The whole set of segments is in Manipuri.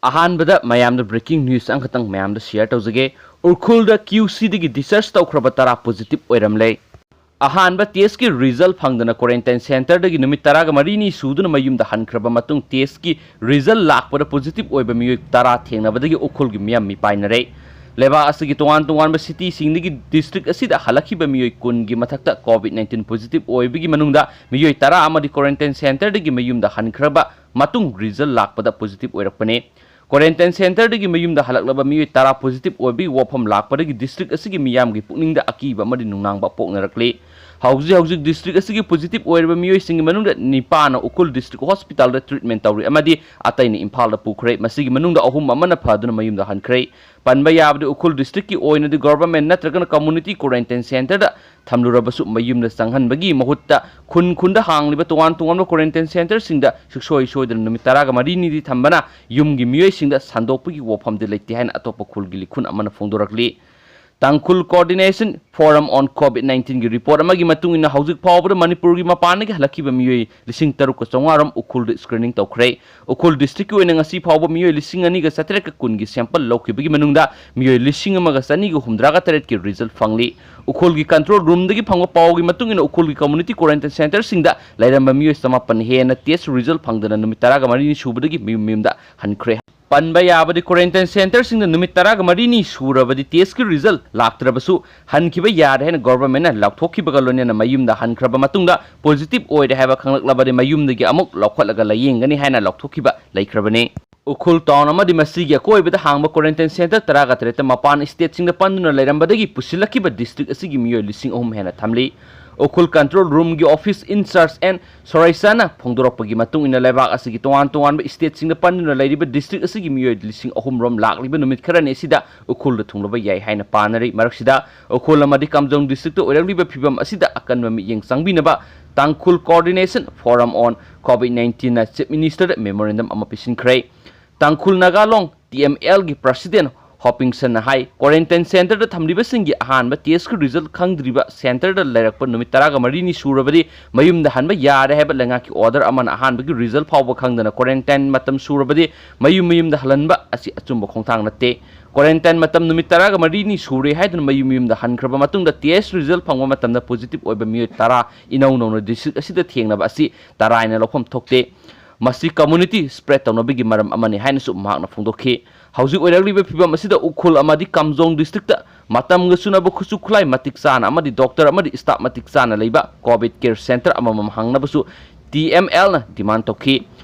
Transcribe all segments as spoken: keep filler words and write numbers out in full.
ꯑꯍꯥꯟꯕꯗ ꯃꯌꯥꯝꯗ breaking news ꯑꯃꯈꯛꯇꯪ ꯃꯌꯥꯝꯗ share ꯇꯧꯖꯒꯦ꯫ ꯎꯈ꯭ꯔꯨꯜꯗ Q C ꯗꯒꯤ discharge ꯇꯧꯈ꯭ꯔꯕ ꯇꯔꯥ positive ꯑꯣꯏꯔꯝꯂꯦ꯫ ꯑꯍꯥꯟꯕ test ꯀꯤ result ꯐꯪꯗꯅ quarantine center ꯗꯒꯤ ꯅꯨꯃꯤꯠ ꯇꯔꯥꯒ ꯃꯔꯤꯅꯤ ꯁꯨꯗꯨꯅ ꯃꯌꯨꯝꯗ ꯍꯟꯈ꯭ꯔꯕ ꯃꯇꯨꯡ, test ꯀꯤ result ꯂꯥꯛꯄꯗ positive ꯑꯣꯏꯕ ꯃꯤꯑꯣꯏ ꯇꯔꯥ ꯊꯦꯡꯅꯕꯗꯒꯤ ꯎꯈ꯭ꯔꯨꯜꯒꯤ ꯃꯤꯌꯥꯝ ꯃꯤꯄꯥꯏꯅꯔꯦ꯫ ꯂꯩꯕꯥꯛ ꯑꯁꯤꯒꯤ ꯇꯣꯉꯥꯟ ꯇꯣꯉꯥꯟꯕ city ꯁꯤꯡꯗꯒꯤ district ꯑꯁꯤꯗ ꯍꯜꯂꯛꯈꯤꯕ ꯃꯤꯑꯣꯏ ꯀꯨꯟꯒꯤ ꯃꯊꯛꯇ COVID nineteen positive ꯑꯣꯏꯕꯒꯤ ꯃꯅꯨꯡꯗ ꯃꯤꯑꯣꯏ ꯇꯔꯥ ꯑꯃꯗꯤ quarantine center ꯗꯒꯤ ꯃꯌꯨꯝꯗ ꯍꯟꯈ꯭ꯔꯕ ꯃꯇꯨꯡ result ꯂꯥꯛꯄꯗ positive ꯑꯣꯏꯔꯛꯄꯅꯤ꯫ Quarantine center ꯗꯒꯤ ꯃꯌꯨꯝꯗ ꯍꯜꯂꯛꯂꯕ ꯃꯤꯑꯣꯏ ꯇꯔꯥ positive ꯑꯣꯏꯕꯒꯤ ꯋꯥꯐꯝ ꯂꯥꯛꯄꯗꯒꯤ district ꯑꯁꯤꯒꯤ ꯃꯤꯌꯥꯝꯒꯤ ꯄꯨꯛꯅꯤꯡꯗ ꯑꯀꯤꯕ ꯑꯃꯗꯤ ꯅꯨꯡꯅꯥꯡꯕ ꯄꯣꯛꯅꯔꯛꯂꯤ꯫ ꯍꯧꯖꯤꯛ ꯍꯧꯖꯤꯛ district ꯑꯁꯤꯒꯤ positive ꯑꯣꯏꯔꯤꯕ ꯃꯤꯑꯣꯏꯁꯤꯡꯒꯤ ꯃꯅꯨꯡꯗ ꯅꯤꯄꯥꯅ ꯎꯈ꯭ꯔꯨꯜ district hospital ꯗ treatment ꯇꯧꯔꯤ ꯑꯃꯗꯤ ꯑꯇꯩꯅ ꯏꯝꯐꯥꯜꯗ ꯄꯨꯈ꯭ꯔꯦ꯫ ꯃꯁꯤꯒꯤ ꯃꯅꯨꯡꯗ ꯑꯍꯨꯝ ꯑꯃꯅ ꯐꯗꯨꯅ ꯃꯌꯨꯝꯗ ꯍꯟꯈ꯭ꯔꯦ꯫ ꯄꯟꯕ ꯌꯥꯕꯗꯤ, ꯎꯈ꯭ꯔꯨꯜ district ꯀꯤ ꯑꯣꯏꯅꯗꯤ government ꯅꯠꯇ꯭ꯔꯒꯅ community quarantine center ꯗ ꯊꯝꯂꯨꯔꯕꯁꯨ, ꯃꯌꯨꯝꯗ ꯆꯪꯍꯟꯕꯒꯤ ꯃꯍꯨꯠꯇ ꯈꯨꯟ ꯈꯨꯟꯗ ꯍꯥꯡꯂꯤꯕ ꯇꯣꯉꯥꯟ ꯇꯣꯉꯥꯟꯕ quarantine center ꯁꯤꯡꯗ ꯁꯨꯡꯁꯣꯏ ꯁꯣꯏꯗꯅ ꯅꯨꯃꯤꯠ ꯇꯔꯥꯒ ꯃꯔꯤꯅꯤꯗꯤ ꯊꯝꯕꯅ ꯌꯨꯝꯒꯤ ꯃꯤꯑꯣꯏꯁꯤꯡꯗ ꯁꯟꯗꯣꯛꯄꯒꯤ ꯋꯥꯐꯝꯗꯤ ꯂꯩꯇꯦ ꯍꯥꯏꯅ ꯑꯇꯣꯞꯄ ꯈꯨꯜꯒꯤ ꯂꯤꯈꯨꯟ ꯑꯃꯅ ꯐꯣꯡꯗꯣꯔꯛꯂꯤ꯫ ꯇꯥꯡꯈꯨꯜ Coordination Forum on COVID nineteen ꯒꯤ report ꯑꯃꯒꯤ ꯃꯇꯨꯡ ꯏꯟꯅ, ꯍꯧꯖꯤꯛ ꯐꯥꯎꯕꯗ ꯃꯅꯤꯄꯨꯔꯒꯤ ꯃꯄꯥꯟꯗꯒꯤ ꯍꯜꯂꯛꯈꯤꯕ ꯃꯤꯑꯣꯏ ꯂꯤꯁꯤꯡ ꯇꯔꯨꯛꯀ ꯆꯥꯝꯃꯉꯥ ꯔꯣꯝ ꯎꯈ꯭ꯔꯨꯜꯗ screening ꯇꯧꯈ꯭ꯔꯦ꯫ ꯎꯈ꯭ꯔꯨꯜ district ꯀꯤ ꯑꯣꯏꯅ ꯉꯁꯤ ꯐꯥꯎꯕ ꯃꯤꯑꯣꯏ ꯂꯤꯁꯤꯡ ꯑꯅꯤꯒ ꯆꯥꯇ꯭ꯔꯦꯠꯀ ꯀꯨꯟꯒꯤ sample ꯂꯧꯈꯤꯕꯒꯤ ꯃꯅꯨꯡꯗ ꯃꯤꯑꯣꯏ ꯂꯤꯁꯤꯡ ꯑꯃꯒ ꯆꯅꯤꯒ ꯍꯨꯝꯗ꯭ꯔꯥꯒ ꯇꯔꯦꯠꯀꯤ result ꯐꯪꯂꯤ꯫ ꯎꯈ꯭ꯔꯨꯜꯒꯤ control room ꯗꯒꯤ ꯐꯪꯕ ꯄꯥꯎꯒꯤ ꯃꯇꯨꯡ ꯏꯟꯅ, ꯎꯈ꯭ꯔꯨꯜꯒꯤ community quarantine center ꯁꯤꯡꯗ ꯂꯩꯔꯝꯕ ꯃꯤꯑꯣꯏ ꯆꯃꯥꯄꯟ ꯍꯦꯟꯅ test result ꯐꯪꯗꯅ ꯅꯨꯃꯤꯠ ꯇꯔꯥꯒ ꯃꯔꯤꯅꯤ ꯁꯨꯕꯗꯒꯤ ꯃꯌꯨꯝ ꯃꯌꯨꯝꯗ ꯍꯟꯈ꯭ꯔꯦ꯫ ꯄꯟꯕ ꯌꯥꯕꯗꯤ, quarantine center ꯁꯤꯡꯗ ꯅꯨꯃꯤꯠ ꯇꯔꯥꯒ ꯃꯔꯤꯅꯤ ꯁꯨꯔꯕꯗꯤ test ꯀꯤ result ꯂꯥꯛꯇ꯭ꯔꯕꯁꯨ, ꯍꯟꯈꯤꯕ ꯌꯥꯔꯦ ꯍꯥꯏꯅ government ꯅ ꯂꯥꯎꯊꯣꯛꯈꯤꯕꯒ ꯂꯣꯏꯅꯅ ꯃꯌꯨꯝꯗ ꯍꯟꯈ꯭ꯔꯕ ꯃꯇꯨꯡꯗ positive ꯑꯣꯏꯔꯦ ꯍꯥꯏꯕ ꯈꯪꯂꯛꯂꯕꯗꯤ ꯃꯌꯨꯝꯗꯒꯤ ꯑꯃꯨꯛ ꯂꯧꯈꯠꯂꯒ ꯂꯥꯌꯦꯡꯒꯅꯤ ꯍꯥꯏꯅ ꯂꯥꯎꯊꯣꯛꯈꯤꯕ ꯂꯩꯈ꯭ꯔꯕꯅꯤ꯫ ꯎꯈ꯭ꯔꯨꯜ town ꯑꯃꯗꯤ ꯃꯁꯤꯒꯤ ꯑꯀꯣꯏꯕꯗ ꯍꯥꯡꯕ quarantine center ꯇꯔꯥꯒ ꯇꯔꯦꯠꯇ ꯃꯄꯥꯟ state ꯁꯤꯡꯗ ꯄꯟꯗꯨꯅ ꯂꯩꯔꯝꯕꯗꯒꯤ ꯄꯨꯁꯤꯜꯂꯛꯈꯤꯕ district ꯑꯁꯤꯒꯤ ꯃꯤꯑꯣꯏ ꯂꯤꯁꯤꯡ ꯑꯍꯨꯝ ꯍꯦꯟꯅ ꯊꯝꯂꯤ꯫ ꯎꯈ꯭ꯔꯨꯜ control room ꯒꯤ office in charge N ꯁꯣꯔꯥꯏꯁꯥꯅ ꯐꯣꯡꯗꯣꯔꯛꯄꯒꯤ ꯃꯇꯨꯡ ꯏꯟꯅ, ꯂꯩꯕꯥꯛ ꯑꯁꯤꯒꯤ ꯇꯣꯉꯥꯟ ꯇꯣꯉꯥꯟꯕ state ꯁꯤꯡꯗ ꯄꯟꯗꯨꯅ ꯂꯩꯔꯤꯕ district ꯑꯁꯤꯒꯤ ꯃꯤꯑꯣꯏ ꯂꯤꯁꯤꯡ ꯑꯍꯨꯝ ꯔꯣꯝ ꯂꯥꯛꯂꯤꯕ ꯅꯨꯃꯤꯠ ꯈꯔꯅꯤ ꯑꯁꯤꯗ ꯎꯈ꯭ꯔꯨꯜꯗ ꯊꯨꯡꯂꯕ ꯌꯥꯏ ꯍꯥꯏꯅ ꯄꯥꯅꯔꯤ꯫ ꯃꯔꯛꯁꯤꯗ, ꯎꯈ꯭ꯔꯨꯜ ꯑꯃꯗꯤ ꯀꯥꯝꯖꯣꯡ district ꯇ ꯑꯣꯏꯔꯛꯂꯤꯕ ꯐꯤꯕꯝ ꯑꯁꯤꯗ ꯑꯀꯟꯕ ꯃꯤꯠꯌꯦꯡ ꯆꯪꯕꯤꯅꯕ ꯇꯥꯡꯈꯨꯜ Coordination Forum on COVID nineteen ꯅ Chief Minister ꯗ memorandum ꯑꯃ ꯄꯤꯁꯤꯟꯈ꯭ꯔꯦ꯫ ꯇꯥꯡꯈꯨꯜ ꯅꯥꯒꯥ ꯂꯣꯡ T M L ꯒꯤ president ꯍꯣꯄꯤꯡꯁꯟꯅ ꯍꯥꯏ, ꯀ꯭ꯋꯥꯔꯦꯟꯇꯥꯏꯟ ꯁꯦꯟꯇꯔꯗ ꯊꯝꯂꯤꯕꯁꯤꯡꯒꯤ ꯑꯍꯥꯟꯕ ꯇꯦꯁꯀꯤ ꯔꯤꯖꯜ ꯈꯪꯗ꯭ꯔꯤꯕ, ꯁꯦꯟꯇꯔꯗ ꯂꯩꯔꯛꯄ ꯅꯨꯃꯤꯠ ꯇꯔꯥꯒ ꯃꯔꯤꯅꯤ ꯁꯨꯔꯕꯗꯤ ꯃꯌꯨꯝꯗ ꯍꯟꯕ ꯌꯥꯔꯦ ꯍꯥꯏꯕ ꯂꯩꯉꯥꯛꯀꯤ ꯑꯣꯔꯗꯔ ꯑꯃꯅ ꯑꯍꯥꯟꯕꯒꯤ ꯔꯤꯖꯜ ꯐꯥꯎꯕ ꯈꯪꯗꯅ ꯀ꯭ꯋꯥꯔꯦꯟꯇꯥꯏꯟ ꯃꯇꯝ ꯁꯨꯔꯕꯗꯤ ꯃꯌꯨꯝ ꯃꯌꯨꯝꯗ ꯍꯜꯍꯟꯕ ꯑꯁꯤ ꯑꯆꯨꯝꯕ ꯈꯣꯡꯊꯥꯡ ꯅꯠꯇꯦ꯫ ꯀ꯭ꯋꯥꯔꯦꯟꯇꯥꯏꯟ ꯃꯇꯝ ꯅꯨꯃꯤꯠ ꯇꯔꯥꯒ ꯃꯔꯤꯅꯤ ꯁꯨꯔꯦ ꯍꯥꯏꯗꯨꯅ ꯃꯌꯨꯝ ꯃꯌꯨꯝꯗ ꯍꯟꯈ꯭ꯔꯕ ꯃꯇꯨꯡꯗ ꯇꯦꯁ ꯔꯤꯖꯜ ꯐꯪꯕ ꯃꯇꯝꯗ ꯄꯣꯖꯤꯇꯤꯚ ꯑꯣꯏꯕ ꯃꯤꯑꯣꯏ ꯇꯔꯥ ꯏꯅꯧ ꯅꯧꯅ ꯗꯤꯁꯇ꯭ꯔꯤꯛ ꯑꯁꯤꯗ ꯊꯦꯡꯅꯕ ꯑꯁꯤ ꯇꯔꯥꯏꯅ ꯂꯧꯐꯝ ꯊꯣꯛꯇꯦ꯫ ꯃꯁꯤ ꯀꯝꯃ꯭ꯌꯨꯅꯤꯇꯤ ꯁ꯭ꯄ꯭ꯔꯦꯗ ꯇꯧꯅꯕꯒꯤ ꯃꯔꯝ ꯑꯃꯅꯤ ꯍꯥꯏꯅꯁꯨ ꯃꯍꯥꯛꯅ ꯐꯣꯡꯗꯣꯛꯈꯤ꯫ ꯍꯧꯖꯤꯛ ꯑꯣꯏꯔꯛꯂꯤꯕ ꯐꯤꯚꯝ ꯑꯁꯤꯗ ꯎꯈ꯭ꯔꯨꯜ ꯑꯃꯗꯤ ꯀꯥꯝꯖꯣꯡ ꯗꯤꯁꯇ꯭ꯔꯤꯛꯇ ꯃꯇꯝꯒ ꯆꯨꯅꯕ ꯈꯨꯠꯁꯨ ꯈꯨꯠꯂꯥꯏ ꯃꯇꯤꯛ ꯆꯥꯅ ꯑꯃꯗꯤ ꯗꯣꯛꯇꯔ ꯑꯃꯗꯤ ꯁ꯭ꯇꯥꯐ ꯃꯇꯤꯛ ꯆꯥꯅ ꯂꯩꯕ ꯀꯣꯚꯤꯗ ꯀꯦꯌꯔ ꯁꯦꯟꯇꯔ ꯑꯃꯃꯝ ꯍꯥꯡꯅꯕꯁꯨ ꯇꯤ ꯑꯦꯝ ꯑꯦꯜꯅ ꯗꯤꯃꯥꯟꯗ ꯇꯧꯈꯤ꯫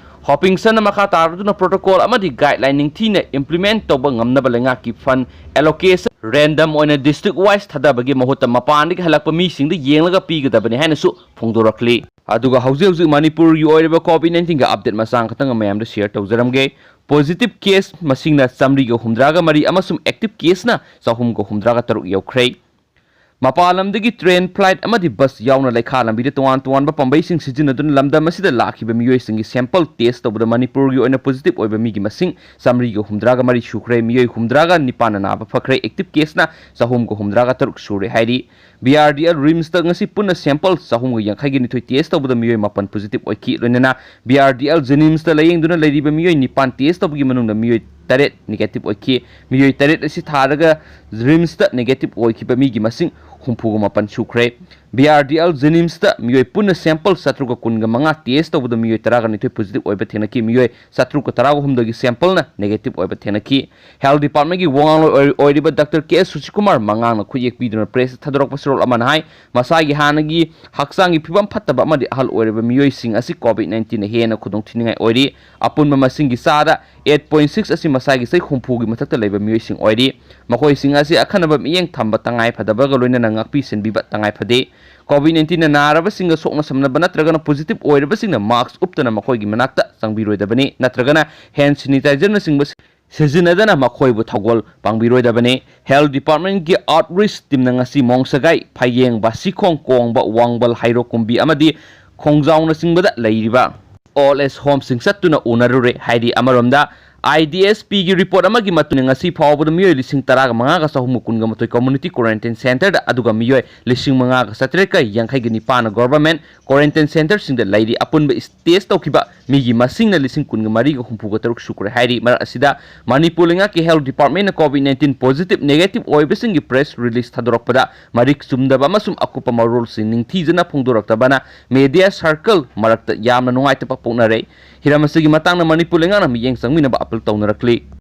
ꯍꯣꯄꯤꯡꯁꯟꯅ ꯃꯈꯥ ꯇꯥꯔꯗꯨꯅ ꯄ꯭ꯔꯣꯇꯣꯀꯣꯜ ꯑꯃꯗꯤ ꯒꯥꯏꯗꯂꯥꯏꯟ ꯅꯤꯡꯊꯤꯅ ꯏꯝꯄ꯭ꯂꯤꯃꯦꯟꯠ ꯇꯧꯕ ꯉꯝꯅꯕ ꯂꯩꯉꯥꯛꯀꯤ ꯐꯟꯗ ꯑꯦꯂꯣꯀꯦꯁꯟ ꯔꯦꯟꯗꯝ ꯑꯣꯏꯅ ꯗꯤꯁꯇ꯭ꯔꯤꯛ ꯋꯥꯏꯁ ꯊꯥꯗꯕꯒꯤ ꯃꯍꯨꯠꯇ ꯃꯄꯥꯟꯗꯒꯤ ꯍꯜꯂꯛꯄ ꯃꯤꯁꯤꯡꯗ ꯌꯦꯡꯂꯒ ꯄꯤꯒꯗꯕꯅꯤ ꯍꯥꯏꯅꯁꯨ ꯐꯣꯡꯗꯣꯔꯛꯂꯤ꯫ ꯑꯗꯨꯒ ꯍꯧꯖꯤꯛ ꯍꯧꯖꯤꯛ ꯃꯅꯤꯄꯨꯔꯒꯤ ꯑꯣꯏꯔꯤꯕ ꯀꯣꯚꯤꯗ ꯅꯥꯏꯟꯇꯤꯟꯒꯤ ꯑꯞꯗꯦꯠ ꯃꯆꯥ ꯈꯛꯇꯪ ꯃꯌꯥꯝꯗ ꯁꯤꯌꯔ ꯇꯧꯖꯔꯝꯒꯦ꯫ ꯄꯣꯖꯤꯇꯤꯚ ꯀꯦꯁ ꯃꯁꯤꯡꯅ ꯆꯥꯃꯔꯤꯒ ꯍꯨꯝꯗ꯭ꯔꯥꯒ ꯃꯔꯤ ꯑꯃꯁꯨꯡ ꯑꯦꯛꯇꯤꯚ ꯀꯦꯁꯅ ꯆꯍꯨꯝꯒ ꯍꯨꯝꯗ꯭ꯔꯥꯒ ꯇꯔꯨꯛ ꯌꯧꯈ꯭ꯔꯦ꯫ ꯃꯄꯥꯟ ꯂꯝꯗꯒꯤ ꯇ꯭ꯔꯦꯟ, ꯐ꯭ꯂꯥꯏꯠ ꯑꯃꯗꯤ ꯕꯁ ꯌꯥꯎꯅ ꯂꯩꯈꯥ ꯂꯝꯕꯤꯗ ꯇꯣꯉꯥꯟ ꯇꯣꯉꯥꯟꯕ ꯄꯥꯝꯕꯩꯁꯤꯡ ꯁꯤꯖꯤꯟꯅꯗꯨꯅ ꯂꯝꯗꯝ ꯑꯁꯤꯗ ꯂꯥꯛꯈꯤꯕ ꯃꯤꯑꯣꯏꯁꯤꯡꯒꯤ ꯁꯦꯝꯄꯜ ꯇꯦꯁ ꯇꯧꯕꯗ ꯃꯅꯤꯄꯨꯔꯒꯤ ꯑꯣꯏꯅ ꯄꯣꯖꯤꯇꯤꯚ ꯑꯣꯏꯕ ꯃꯤꯒꯤ ꯃꯁꯤꯡ ꯆꯥꯃꯔꯤꯒ ꯍꯨꯝꯗ꯭ꯔꯥꯒ ꯃꯔꯤ ꯁꯨꯈ꯭ꯔꯦ꯫ ꯃꯤꯑꯣꯏ ꯍꯨꯝꯗ꯭ꯔꯥꯒ ꯅꯤꯄꯥꯟꯅ ꯅꯥꯕ ꯐꯈ꯭ꯔꯦ꯫ ꯑꯦꯛꯇꯤꯚ ꯀꯦꯁꯅ ꯆꯍꯨꯝꯒ ꯍꯨꯝꯗ꯭ꯔꯥꯒ ꯇꯔꯨꯛ ꯁꯨꯔꯦ ꯍꯥꯏꯔꯤ꯫ ꯕꯤ ꯑꯥꯔ ꯗꯤ ꯑꯦꯜ ꯔꯤꯝꯁꯇ ꯉꯁꯤ ꯄꯨꯟꯅ ꯁꯦꯝꯄꯜ ꯆꯍꯨꯝꯒ ꯌꯥꯡꯈꯩꯒ ꯅꯤꯊꯣꯏ ꯇꯦꯁ ꯇꯧꯕꯗ ꯃꯤꯑꯣꯏ ꯃꯥꯄꯟ ꯄꯣꯖꯤꯇꯤꯚ ꯑꯣꯏꯈꯤ꯫ ꯂꯣꯏꯅꯅ ꯕꯤ ꯑꯥꯔ ꯗꯤ ꯑꯦꯜ ꯖꯦꯅꯤꯝꯁꯇ ꯂꯥꯌꯦꯡꯗꯨꯅ ꯂꯩꯔꯤꯕ ꯃꯤꯑꯣꯏ ꯅꯤꯄꯥꯟ ꯇꯦꯁ ꯇꯧꯕꯒꯤ ꯃꯅꯨꯡꯗ ꯃꯤꯑꯣꯏ ꯇꯔꯦꯠ ꯅꯦꯒꯦꯇꯤꯚ ꯑꯣꯏꯈꯤ꯫ ꯃꯤꯑꯣꯏ ꯇꯔꯦꯠ ꯑꯁꯤ ꯊꯥꯔꯒ ꯔꯤꯝꯁꯇ ꯅꯦꯒꯦꯇꯤꯚ ꯑꯣꯏꯈꯤꯕ ꯃꯤꯒꯤ ꯃꯁꯤꯡ ꯍꯨꯝꯐꯨꯒ ꯃꯥꯄꯟ ꯁꯨꯈ꯭ꯔꯦ꯫ ꯕꯤ ꯑꯥꯔ ꯗꯤ ꯑꯦꯜ ꯖꯦꯅꯤꯝꯁꯇ ꯃꯤꯑꯣꯏ ꯄꯨꯟꯅ ꯁꯦꯝꯄꯜ ꯆꯥꯇ꯭ꯔꯨꯛꯀ ꯀꯨꯟꯒ ꯃꯉꯥ ꯇꯦꯁ ꯇꯧꯕꯗ ꯃꯤꯑꯣꯏ ꯇꯔꯥꯒ ꯅꯤꯊꯣꯏ ꯄꯣꯖꯤꯇꯤꯚ ꯑꯣꯏꯕ ꯊꯦꯡꯅꯈꯤ꯫ ꯃꯤꯑꯣꯏ ꯆꯥꯇ꯭ꯔꯨꯛꯀ ꯇꯔꯥꯒ ꯍꯨꯝꯗꯣꯏꯒꯤ ꯁꯦꯝꯄꯜꯅ ꯅꯦꯒꯦꯇꯤꯚ ꯑꯣꯏꯕ ꯊꯦꯡꯅꯈꯤ꯫ ꯍꯦꯜꯊ ꯗꯤꯄꯥꯔꯠꯃꯦꯟꯒꯤ ꯋꯥꯉꯥꯡꯂꯣꯏ ꯑꯣꯏ-, ꯑꯣꯏꯔꯤꯕ ꯗꯥꯛꯇꯔ ꯀꯦ ꯁꯨꯁꯤꯀꯨꯃꯥꯔ ꯃꯉꯥꯡꯅ ꯈꯨꯠꯌꯦꯛ ꯄꯤꯗꯨꯅ ꯄ꯭ꯔꯦꯁꯇ ꯊꯥꯗꯣꯔꯛꯄ ꯁꯔꯣꯜ ꯑꯃꯅ ꯍꯥꯏ, ꯃꯁꯥꯒꯤ ꯍꯥꯟꯅꯒꯤ ꯍꯛꯆꯥꯡꯒꯤ ꯐꯤꯕꯝ ꯐꯠꯇꯕ ꯑꯃꯗꯤ ꯑꯍꯜ ꯑꯣꯏꯔꯕ ꯃꯤꯑꯣꯏꯁꯤꯡ ꯑꯁꯤ ꯀꯣꯚꯤꯗ ꯅꯥꯏꯟꯇꯤꯟꯅ ꯍꯦꯟꯅ ꯈꯨꯗꯣꯡꯊꯤꯅꯤꯡꯉꯥꯏ ꯑꯣꯏꯔꯤ꯫ ꯑꯄꯨꯟꯕ ꯃꯁꯤꯡꯒꯤ ꯆꯥꯗ ꯑꯩꯠ ꯄꯣꯏꯟꯠ ꯁꯤꯛꯁ ꯑꯁꯤ ꯃꯁꯥꯒꯤ ꯆꯍꯤ ꯍꯨꯝꯐꯨꯒꯤ ꯃꯊꯛꯇ ꯂꯩꯕ ꯃꯤꯑꯣꯏꯁꯤꯡ ꯑꯣꯏꯔꯤ꯫ ꯃꯈꯣꯏꯁꯤꯡ ꯑꯁꯤ ꯑꯈꯟꯅꯕ ꯃꯤꯠꯌꯦꯡ ꯊꯝꯕ ꯇꯉꯥꯏ ꯐꯗꯕꯒ ꯂꯣꯏꯅꯅ ꯉꯥꯛꯄꯤ ꯁꯦꯟꯕꯤꯕ ꯇꯉꯥꯏ ꯐꯗꯦ꯫ ꯀꯣꯚꯤꯗ ꯅꯥꯏꯟꯇꯤꯟꯅ ꯅꯥꯔꯕꯁꯤꯡꯒ ꯁꯣꯛꯅ ꯁꯝꯅꯕ ꯅꯠꯇ꯭ꯔꯒꯅ ꯄꯣꯖꯤꯇꯤꯚ ꯑꯣꯏꯔꯕꯁꯤꯡꯅ ꯃꯥꯁꯛ ꯎꯞꯇꯅ ꯃꯈꯣꯏꯒꯤ ꯃꯅꯥꯛꯇ ꯆꯪꯕꯤꯔꯣꯏꯗꯕꯅꯤ, ꯅꯠꯇ꯭ꯔꯒꯅ ꯍꯦꯟ ꯁꯦꯅꯤꯇꯥꯏꯖꯔꯅꯆꯤꯡꯕ ꯁꯤꯖꯤꯟꯅꯗꯅ ꯃꯈꯣꯏꯕꯨ ꯊꯧꯒꯜ ꯄꯥꯡꯕꯤꯔꯣꯏꯗꯕꯅꯤ꯫ ꯍꯦꯜꯊ ꯗꯤꯄꯥꯔꯠꯃꯦꯟꯒꯤ ꯑꯥꯎꯠꯔꯤꯆ ꯇꯤꯝꯅ ꯉꯁꯤ ꯃꯣꯡꯁꯒꯥꯏ, ꯐꯌꯦꯡ, ꯕꯥꯁꯤꯈꯣꯡ, ꯀꯣꯡꯕ, ꯋꯥꯡꯕꯜ, ꯍꯩꯔꯣꯛꯀꯨꯝꯕꯤ ꯑꯃꯗꯤ ꯈꯣꯡꯖꯥꯎꯅꯆꯤꯡꯕꯗ ꯂꯩꯔꯤꯕ ꯑꯣꯜ ꯑꯦꯖ ꯍꯣꯝꯁꯤꯡ ꯆꯠꯇꯨꯅ ꯎꯅꯔꯨꯔꯦ꯫ ꯍꯥꯏꯗꯤ, ꯑꯃꯔꯣꯝꯗ IDSPꯒꯤ report ꯑꯃꯒꯤ ꯃꯇꯨꯡ ꯏꯟꯅ ꯉꯁꯤ ꯐꯥꯎꯕꯗ ꯃꯤꯑꯣꯏ ꯂꯤꯁꯤꯡ ꯇꯔꯥꯒ ꯃꯉꯥꯒ ꯆꯍꯨꯝꯒ ꯀꯨꯟꯒ ꯃꯥꯊꯣꯏ community quarantine centreꯗ, ꯑꯗꯨꯒ ꯃꯤꯑꯣꯏ ꯂꯤꯁꯤꯡ ꯃꯉꯥꯒ ꯆꯥꯇ꯭ꯔꯦꯠꯀ ꯌꯥꯡꯈꯩꯒ ꯅꯤꯄꯥꯟꯅ government quarantine centreꯁꯤꯡꯗ ꯂꯩꯔꯤ꯫ ꯑꯄꯨꯟꯕ test ꯇꯧꯈꯤꯕ ꯃꯤꯒꯤ ꯃꯁꯤꯡꯅ ꯂꯤꯁꯤꯡ ꯀꯨꯟꯒ ꯃꯔꯤꯒ ꯍꯨꯝꯐꯨꯒ ꯇꯔꯨꯛ ꯁꯨꯈ꯭ꯔꯦ ꯍꯥꯏꯔꯤ꯫ ꯃꯔꯛ ꯑꯁꯤꯗ ꯃꯅꯤꯄꯨꯔ ꯂꯩꯉꯥꯛꯀꯤ health departmentꯅ COVID nineteen positive negative ꯑꯣꯏꯕꯁꯤꯡꯒꯤ press release ꯊꯥꯗꯣꯔꯛꯄꯗ ꯃꯔꯤꯛ ꯆꯨꯝꯗꯕ ꯑꯃꯁꯨꯡ ꯑꯀꯨꯞꯄ ꯃꯔꯣꯜꯁꯤꯡ ꯅꯤꯡꯊꯤꯖꯅ ꯐꯣꯡꯗꯣꯔꯛꯇꯕꯅ media circle ꯃꯔꯛꯇ ꯌꯥꯝꯅ ꯅꯨꯡꯉꯥꯏꯇꯕ ꯄꯣꯛꯅꯔꯦ꯫ ꯍꯤꯔꯝ ꯑꯁꯤꯒꯤ ꯃꯇꯥꯡꯗ ꯃꯅꯤꯄꯨꯔ ꯂꯩꯉꯥꯛꯅ ꯃꯤꯠꯌꯦꯡ ꯆꯪꯕꯤꯅꯕ appeal ꯇꯧꯅꯔꯛꯂꯤ꯫